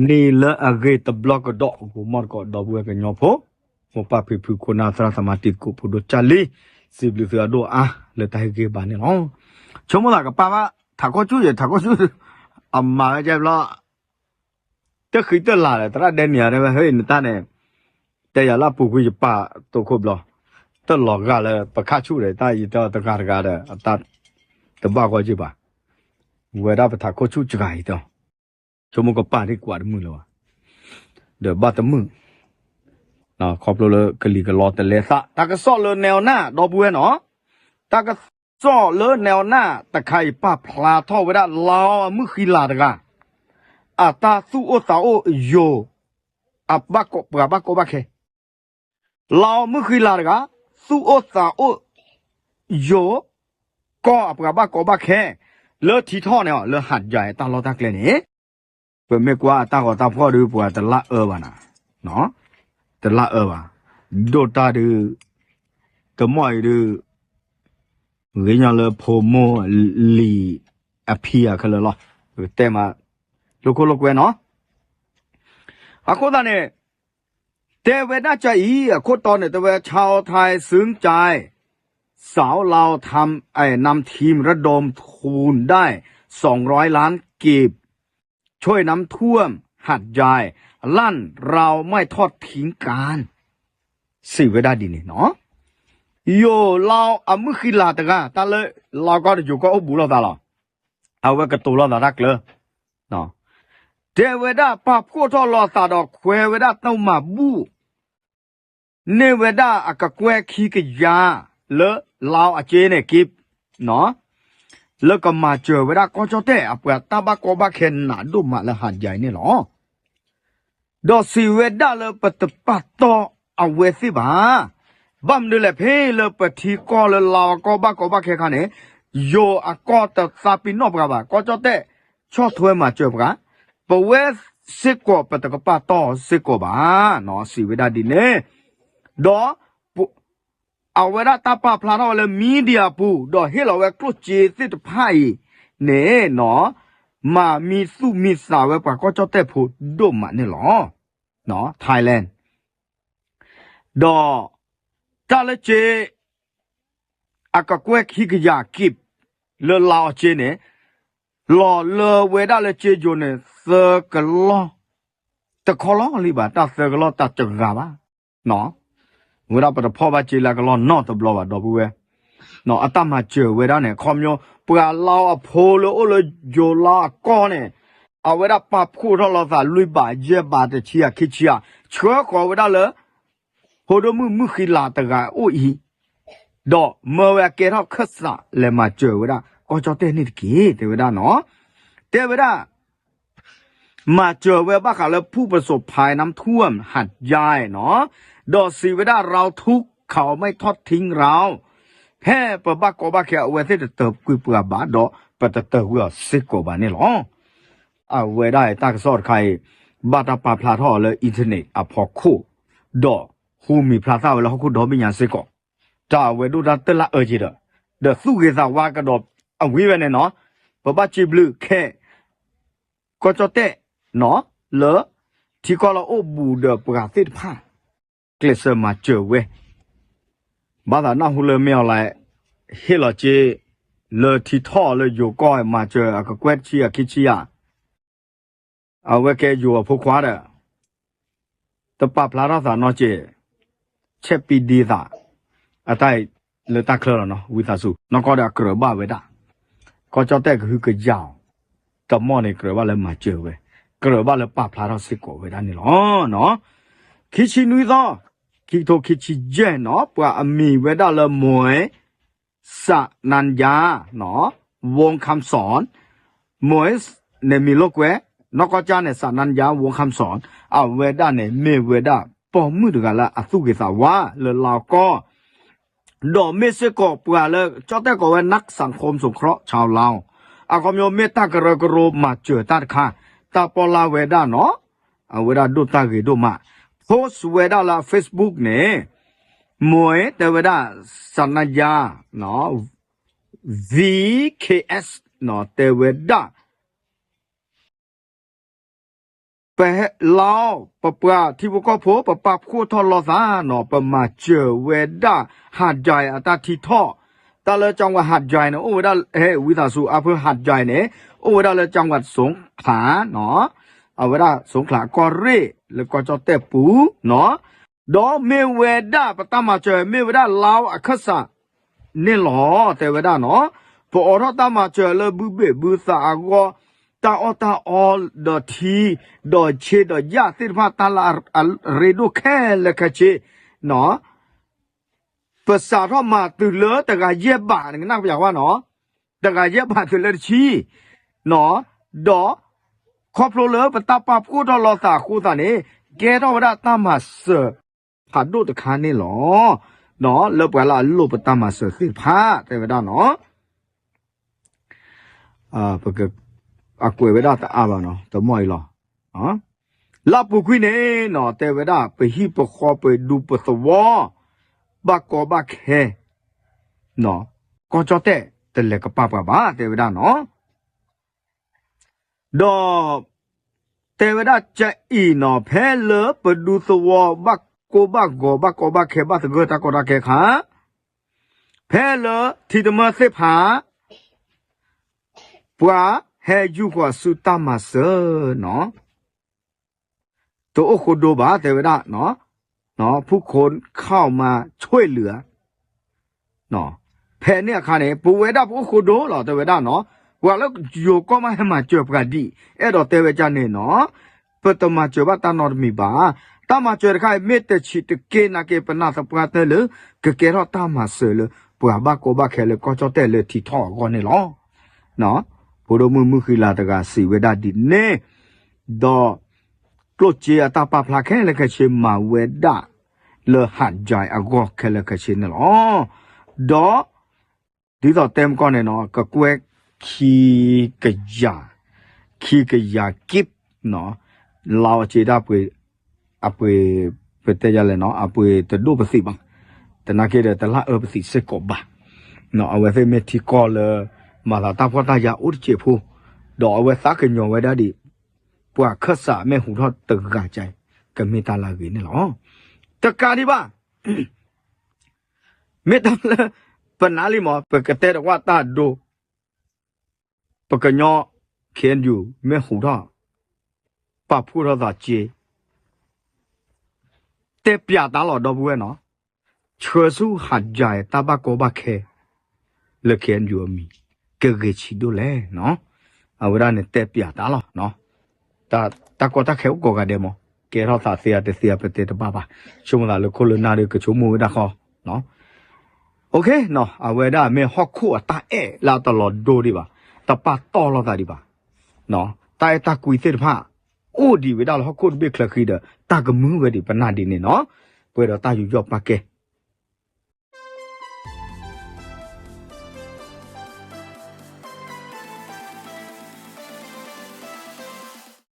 န့ၣ်လၢအဂ့ၤတဘျီကဒီး ဂီၤမီၢ်တကိး ဒီပုၢ်ဝဲၢ်ကညီဖိ မိၢ်ပၢ်ဖံဖု ခိၣ်နၢ်သရၣ်သမါ တံၤသကိးဖိဒိၣ်ကၢ်လံ, စံးဘျုးသုအဒိၣ်အါ လၢတၢ်ဟ့ၣ်ဂံၢ်ဘါန့ၣ်လီၤ. ဆိကမိၣ်သးကပာ်ဘၣ် ထးခိၣ်ဆူၣ်ယဲ ထးခိၣ်ဆူၣ် အမၤဝဲကဲဘျီ တဃံတလၤဒီး သရၣ်ဒဲနံၤဧၢ တဲဝဲ ဟဲနတၢ်န့ၣ် တဲယၤလၢအပူၤကွံာ်ယပာ်တိခိၣ်ဘျီ, တလီၤဂာ်လၢပခါဆူၣ်ဒီး တၢ်ယတဲတဂၤတဂၤဒီး အတၢ်တဘၣ်ဂီၢ်က့ဘၣ်, ဝဲဒၣ်ပထးခိၣ်ဆူၣ်စှၤအံၤတဲ, ဆိကမိၣ်ကပာ်ဒံကွၢ်တမုာ်လၢၤဘၣ်, ဒီးဘၣ်တမုာ် ခီဖျိလၢကလံၤကလီတလဲသး တၢ်ကစီၣ်လၢနဲအီၤနၢ် ဒီပုၢ်ဝဲၢ်နီၤ, တၢ်ကစီၣ်လၢနဲအီၤနၢ် တခါအံၤပာ်ဖျါထီၣ်ဝဲဒၣ် လါအီၤအမုၢ်ဃံလၤတဂၤ အတၢ်သူၣ်အိၣ်သးအိၣ်ယိာ် အဘၣ်ကိး ပှၤဘၣ်ကီဘၣ်ခဲ လါအီၤမုၢ်ဃံလၤတဂၤ သူၣ်အိၣ်သးအိၣ်ယိာ် ကီၢ်အပှၤဘၣ်ကီဘၣ်ခဲ လၢထံထီၣ်န့ၣ် လၢဟးယၤတၢ်လီၢ်တၢ်ကျဲန့ၣ် ပမ့ၢ်ကွၢ်အတၢ်ဂီၤတၢ်ဖှီၣ်ဒုး ပှၤတလၢအၢဘၣ်နၤ, တလၢအၢဘၣ်, ဒိၣ်တၢ်ဒုး တမီၢ်အံၤဒုး ဂ့ၤညီလၢဖိမိၢ်လံၤအဖံအခဲလၢာ်လီၤ, ပကတဲမး လိာ်ခိၣ်လိာ်ကွဲနီၤ, အဃိသတးန့ၣ် တဲဝဲဒၣ်ကအံၤ အခိၣ်တီန့ၣ် တဲဝဲ ชาวไทยซึ้งใจ สาวลาวทำ ไอ้ นำทีมระดมทุนได้ สองร้อยล้านกีบ ช่วยน้ำท่วมหาดใหญ่ ลั่น เราไม่ทอดทิ้งกัน စံးဝဲဒၣ်ဒ်န့ၣ်နီၤ, ယိၤလါအီၤအမုၢ်ဃံလၤတဂၤ တၢ်လၢ လါကီၢ်တယိၤကီၢ်အိၣ်ဘူးလိာ်သးလီၤ, အဝဲကတိၤလိာ်သးတၢ်ကျၢၤ တဲဝဲဒၣ်ပာ်ဖှိၣ်ထီၣ်လိာ်သးဒီးခွဲးဝဲဒၣ်တၢ်မၤဘူၣ် န့ၢ်ဝဲဒၣ်အကကွဲၢ်ခံကယၤ လၢလါအီၤအက့န့ၣ်က့ လၢကမၤစၢၤဝဲဒၣ်ကီၢ်ကၠီၣ်တဲၣ်အပှၤတၢ်ဘၣ်ကီဘၣ်ခဲနးဒိၣ်မးလၢဟးယၤန့ၣ်လီၤ. ဒီးစံးဝဲဒၣ်လၢပတပာ်တီအဝဲသ့ၣ်ဘၣ်. ဘၣ်မနုၤလဲၣ် ဖဲလၢပထံကီၢ်လၢလါအီၤကီၢ်ဘၣ်ကီဘၣ်ခဲခါန့ၣ် ယိၤအကီၢ်တသးပ့ၤနီၣ်ပှၤဘၣ်, ကီၢ်ကၠီၣ်တဲၣ်ဆီၣ်ထွဲမၤစၢၤပှၤ, ပဝဲစ့ၢ်ကီးပတကပာ်တီစ့ၢ်ကီးဘၣ်, စံးဝဲဒၣ်ဒ်န့ၣ်, ဒီး အဝဲဒၣ်တၢ်ပာ်ဖျါထီၣ်ဝဲလၢ media ပူၤ ဒီးဟ့ၣ်လီၤဝဲကျိၣ်စ့သ့ၣ်တဖၣ်အံၤန့ၣ်နီၤ, မၤမံသူၣ်မံသးဝဲပှၤကီၢ်ကၠီၣ်တဲၣ်ဖိဒိၣ်မးန့ၣ်လီၤ. Thailand ဒီးတၢ်လၢစ့ အကကွဲၢ်ခံကယၤက့ လၢလါအီၤစ့န့ၣ် လီၤလၢဝဲဒၣ်လၢစ့ယိၤန့ၣ် သၢကလီၢ်, တခီလီၤလံဘၣ် တၢ်သၢကလီၢ်တၢ်တဂၤဘၣ်. ဝဲဒၣ်ပတဖီၣ်ဘၣ်စ့လၢကလီၢ်နီတဘျီဘၣ် ဒီပုၢ်ဝဲၢ်, အတၢ်မၤစၢၤဝဲဒၣ်န့ၣ် ခီပညီ ပှၤလါအီၤအဖိလၢအိၣ်လၢယိၤလါအီၤကီၢ်န့ၣ် အဝဲဒၣ်ပာ်ဖှိၣ်ထီၣ်လိာ်သးလွံၢ်ဘးယဲၢ်ဘးတဆံဂၤခံဆံဂၤ ဆှၢဃီၤဝဲဒၣ်လၢ ဖိဒိၣ်မုၣ်မုၣ်ဃံလၤတဂၤအိၣ်အံၤ ဒီးမၢဝဲအကဲထီၣ်ခၢၣ်စးလဲၤမၤစၢၤဝဲဒၣ် ကီၢ်ကၠီၣ်တဲၣ်န့ၣ်တက့ၢ် တဲဝဲဒၣ်နီၤ, တဲဝဲဒၣ် မၤစၢၤဝဲဘၣ်ဃးလၢ ผู้ประสบภัยน้ำท่วมหาดใหญ่ နီၤ, ဒီးစံးဝဲဒၣ် เราทุกข์เขาไม่ทอดทิ้งเรา ဖဲပဘၣ်ကီဘၣ်ခဲအဝဲသ့ၣ်တတၢၤကွံာ်ပှၤဘၣ် ဒီးပတတၢၤကွံာ်အီၤစ့ၢ်ကီးဘၣ်န့ၣ်လီၤ. အဝဲဒၣ်တၢ်ကစီၣ်တခါအံၤ ဘၣ်တၢ်ပာ်ဖျါထီၣ်အီၤလၢ internet အဖီခိၣ်, ဒီးဟူးမံၤဖျါသၣ်ဝဲလၢဟီၣ်ခိၣ်ဒီဘ့ၣ်ညါစ့ၢ်ကီး, တၢ်အဝဲဒိၣ်တၢ်တလၢအၢက့ဒီး, ဒီးသူၣ်ဂ့ၤသးဝါကဒီးအဝံၤဝဲန့ၣ်နီၤ, ပဘၣ်စံးဘျုးခဲ ကီၢ်ကၠီၣ်တဲၣ် နီၤ, လၢထံကီၢ်လၢအိၣ်ဘူးဒီးပှၤသ့ၣ်တဖၣ် ကျဲးစၢးမၤစၢၤဝဲ, ဘၣ်သးနၢ်ဟူလၢမ့ၢ်အီၤလဲၣ်, ဟ့ၣ်လီၤစ့ လၢထံထီၣ်လၢယိၤကီၢ် မၤစၢၤအကကွဲၢ်တဆံဂၤခံဆံဂၤ အဝဲကဲယိၤအဖိခွါဒီး တပာ်ဖျါထီၣ်သးနီတစဲး, ဆဲးပံဒ့သး, အတၢ်လၢတၢ်ချၢလီၤနီၤ ဝံသးစူၤ နီၢ်ကီၢ်ဒီးအကြၢးဘၣ်ဝဲဒၣ်, ကီၢ်ကၠီၣ်တဲၣ်ကဟုကယာ်အီၤ, တမီၢ်န့ၣ်ကြၢးဘၣ်လၢမၤစၢၤဝဲ, ကြၢးဘၣ်လၢပာ်ဖျါထီၣ်စ့ၢ်ကီးဝဲဒၣ်န့ၣ်လီၤ. ခံဆံနွံသီ, ခံကထိခံဆံယဲၢ်နီၤ ပှၤအမံၤဝဲဒၣ်လၢ မွဲ စနၣ်ယါ ဝူခၣ်စီၣ်, မွဲ န့ၣ်မံၤလိာ်ကွဲ, နီၢ်ကီၢ်ကၠၢ်န့ၣ် စနၣ်ယါ ဝူခၣ်စီၣ်, အဝဲဒၣ်န့ၣ် မ့ၢ်ဝဲဒၣ်ပိာ်မုၣ်တဂၤလၢအသူၣ်ဂ့ၤသးဝါလၢလါအီၤကီၢ်, ဒီးမ့ၢ်စ့ၢ်ကီးပှၤလၢကၠီၣ်တဲၣ်ကိးဝဲ นักสังคมสงเคราะห์ชาวลาว အခီပညီမ့ၢ်တၢ်ကရၢကရိမၤစၢၤတၢ်တခါ, တၢ်ပီၢ်လၢ်ဝဲဒၣ်နီၤ, အဝဲဒၣ်ဒိၣ်တၢ်ဂ့ၤဒိၣ်မး, post ဝဲဒၣ်လၢ Facebook န့ၣ်, မွဲတဲဝဲဒၣ် စနၣ်ယါ ဝံ ခ့ၣ်အဲး တဲဝဲဒၣ် ပဟဲလီၤ ပပှၤထံဖိကီၢ်ဖိ ပပာ်ဖှိၣ်ထီၣ်လိာ်သးနီၤ ပမၤစၢၤဝဲဒၣ် ဟါဒၢၣ်အတၢ်ထံထီၣ်, တၢ်လၢ ကၠၣ်ဝးဟါဒၢၣ်န့ၣ် အိၣ်ဝဲဒၣ် ဟဲဝံသးစူၤအါဖၢ ဟါဒၢၣ်န့ၣ် အိၣ်ဝဲဒၣ်လၢ ကၠၣ်ဝးစူၤခလၣ်နီၤ, အဝဲဒၣ်စူၤခလၣ်ကီၢ်ရ့ၣ် လၢကီၢ်ကၠီၣ်တဲၣ်ပူၤနီၤ, ဒီးမ့ၢ်ဝဲဒၣ်ပတၢ်မၤစၢၤ မ့ၢ်ဝဲဒၣ်လါအခၢၣ်စး န့ၣ်လီၤ တဲဝဲဒၣ်နီၤ, ပအိးထီၣ်တၢ်မၤစၢၤလၢဘုဘ့ၣ်ဘုသးအဂီၢ်, တၢ်အီၣ်တၢ်အီဒီးထံ, ဒီးဆ့ဒီးယၣ်သ့ၣ်တဖၣ် တၢ်လၢအရ့ဒိၣ်ခဲလၢာ်ခဲဆ့နီၤ, ပစးထီၣ်မၤတုၤလၢတဂၤယဲၢ်ဘး နကနၣ်ပယၤဝဲနီၤ, တဂၤယဲၢ်ဘးတုၤလၢတဆံနီၤ, ဒီး ခီဖျိလၢပတၢ်ပာ်ဖှိၣ်ထီၣ်လိာ်သးအဃိသတးန့ၣ် ကဲထီၣ်ဝဲဒၣ်တၢ်မၤစၢၤဖးဒိၣ်တခါန့ၣ်လီၤ. လၢပှၤလၢအလိၣ်ပတၢ်မၤစၢၤသ့ၣ်တဖၣ် တဲဝဲဒၣ်နီၤ, အကွဲးဝဲဒၣ်တအါဘၣ်နီၤ တမီၢ်အံၤလီၤ. လၢအပူၤကွံာ်န့ၣ်နီၤ တဲဝဲဒၣ် ပဟံၣ်ပဃီပဒူပသဝီ ဘၣ်ကီဘၣ်ခဲ ကီၢ်ကၠီၣ်တဲၣ်တလဲၤကပာ်ပှၤဘၣ် တဲဝဲဒၣ်နီၤ. ဒီး တဲဝဲဒၣ်ကအံၤနီၤ ဖဲလၢပဒူသဝီ ဘၣ်ကိၢ်ဘၣ်ဂီၤ ဘၣ်ကီဘၣ်ခဲ ဘၣ်သဂၢၢ်တၢ်ကီတၢ်ခဲအခါ ဖဲလၢထံတမၢၢ်သ့ၣ်တဖၣ် ပှၤဟဲယူၢ်ဃီၤဆူတၢ်မၤစၢၤနီၤ တအိၣ်ဃိဒိဘၣ် တဲဝဲဒၣ်, ဖုခိၣ်ခီၣ်မၤဆွဲလၢာ်ဧါ, ဖဲန့ၣ်အခါန့ၣ် ပဝဲဒၣ်ပအိၣ်ဃိဒိလီၤ တဲဝဲဒၣ်နီၤ, ပှၤလၢယိၤကီၢ်မးဟဲမၤစၢၤပှၤဒ် အဲၣ်ဒိးတဲဝဲဒ်န့ၣ်နီၤ, ပတမၤစၢၤဘၣ်တၢ်နီတမံၤဘၣ်, တၢ်မၤစၢၤတခါအံၤ မ့ၢ်တဆံးတက့ၢ်နာ်က့ ပနာ်သပှၢ်တၢၢ်လၢ ကကဲထီၣ်တၢ်မၤစၢၤလၢ ပှၤဘၣ်ကီဘၣ်ခဲလၢကီၢ်ကၠီၣ်တဲၣ်လၢထံထီၣ်အဂီၢ်န့ၣ်လီၤ. ဖိဒိၣ်မုၣ်မုၢ်ဃံလၤတဂၤစံးဝဲဒၣ်ဒ်န့ၣ်, ဒီး ကျိၣ်စ့အတၢ်ပာ်ဖျါခဲလၢာ်ခဲဆ့မၤဝဲဒၣ် လၢဟးဒ်အဂီၢ်ခဲလၢာ်ခဲဆ့န့ၣ်လီၤ. ဒီး ဒ်သိးတဲမကီၢ်န့ၣ်နီၤ ကကွဲၢ်ခံကယၤ, ခံကယၤကံး, လါအီးက့ဒၣ်ပှ့ၤ, အပှ့ၤ, ပတဲယလဲၣ်နီၤ အပှ့ၤတဒိၣ်ပသံးဘၣ်, တနာ်က့ဒီးတလၢအၢပသံးစ့ၢ်ကီးဘၣ်, အဝဲသ့ၣ်မ့ၢ်ထံကီၢ်လၢ မၤသးတၢ်ဖှီၣ်တၢ်ယာ်အိၣ်တစဲးဖိ, ဒီးအဝဲသးကညီၤဝဲဒၣ်ဒ် ပှၤခၢၣ်စးမ့ၢ်ဟူးထီၣ်တဂၤကါအံၤ ကမ့ၢ်တၢ်လၢအဂ့ၤန့ၣ်လီၤ. တကးဒံးဘၣ် မ့ၢ်တၢ်လၢ ပနၢ်လံမး ပကတဲတဝၣ်တၢ်ဒိ ပကညီ ခ့ၣ်အဲၣ်ယူၣ် မ့ၢ်ဟူးထီၣ် ပာ်ဖှိၣ်ထီၣ်သးစ့ တဲပျးတၢ်လီၤ ဒီပုၢ်ဝဲၢ်နီၤ, ဆှၢဆူဟးယၤတၢ်ဘၣ်ကီဘၣ်ခဲ လၢ ခ့ၣ်အဲၣ်ယူၣ် အမံၤ ကဂ့ၤဆံးဒိၣ်လဲၣ်နီၤ, အဝဲဒၣ်န့ၣ်တဲပျးတၢ်လီၤ. တၢ်ကီတၢ်ခဲအိၣ်ကိးဂၤဒဲးမး, ကဲထီၣ်သးသ့ဧါတသ့ဧါ ပတဲတဘၣ်ဘၣ်, ဆိကမိၣ်သးလၢခိၣ်လၢနၢ်ဒီးကဆိကမိၣ်ဝဲဒၣ်ဃီ အဝဲဒၣ်မ့ၢ်ဟီၣ်ခိၣ်အတၢ်အဲၣ် လၢအတလီၤဒိဒံးဘၣ်, တပာ်တီၢ်လိာ်သးဒံးဘၣ်, တၢ်အဲၣ်တၢ်ကွံသ့ၣ်တဖၣ် အိၣ်ဒံးဝဲဒၣ်လၢဟီၣ်ခိၣ်တဘ့ၣ်ချၢဃံဒီး တၢ်ကမုာ်ဝဲဒံးပနၢ်ဒ်န့ၣ်နီၤ, ပှဲၤဒီးတၢ်ယူးယီၣ်ပာ်ကဲ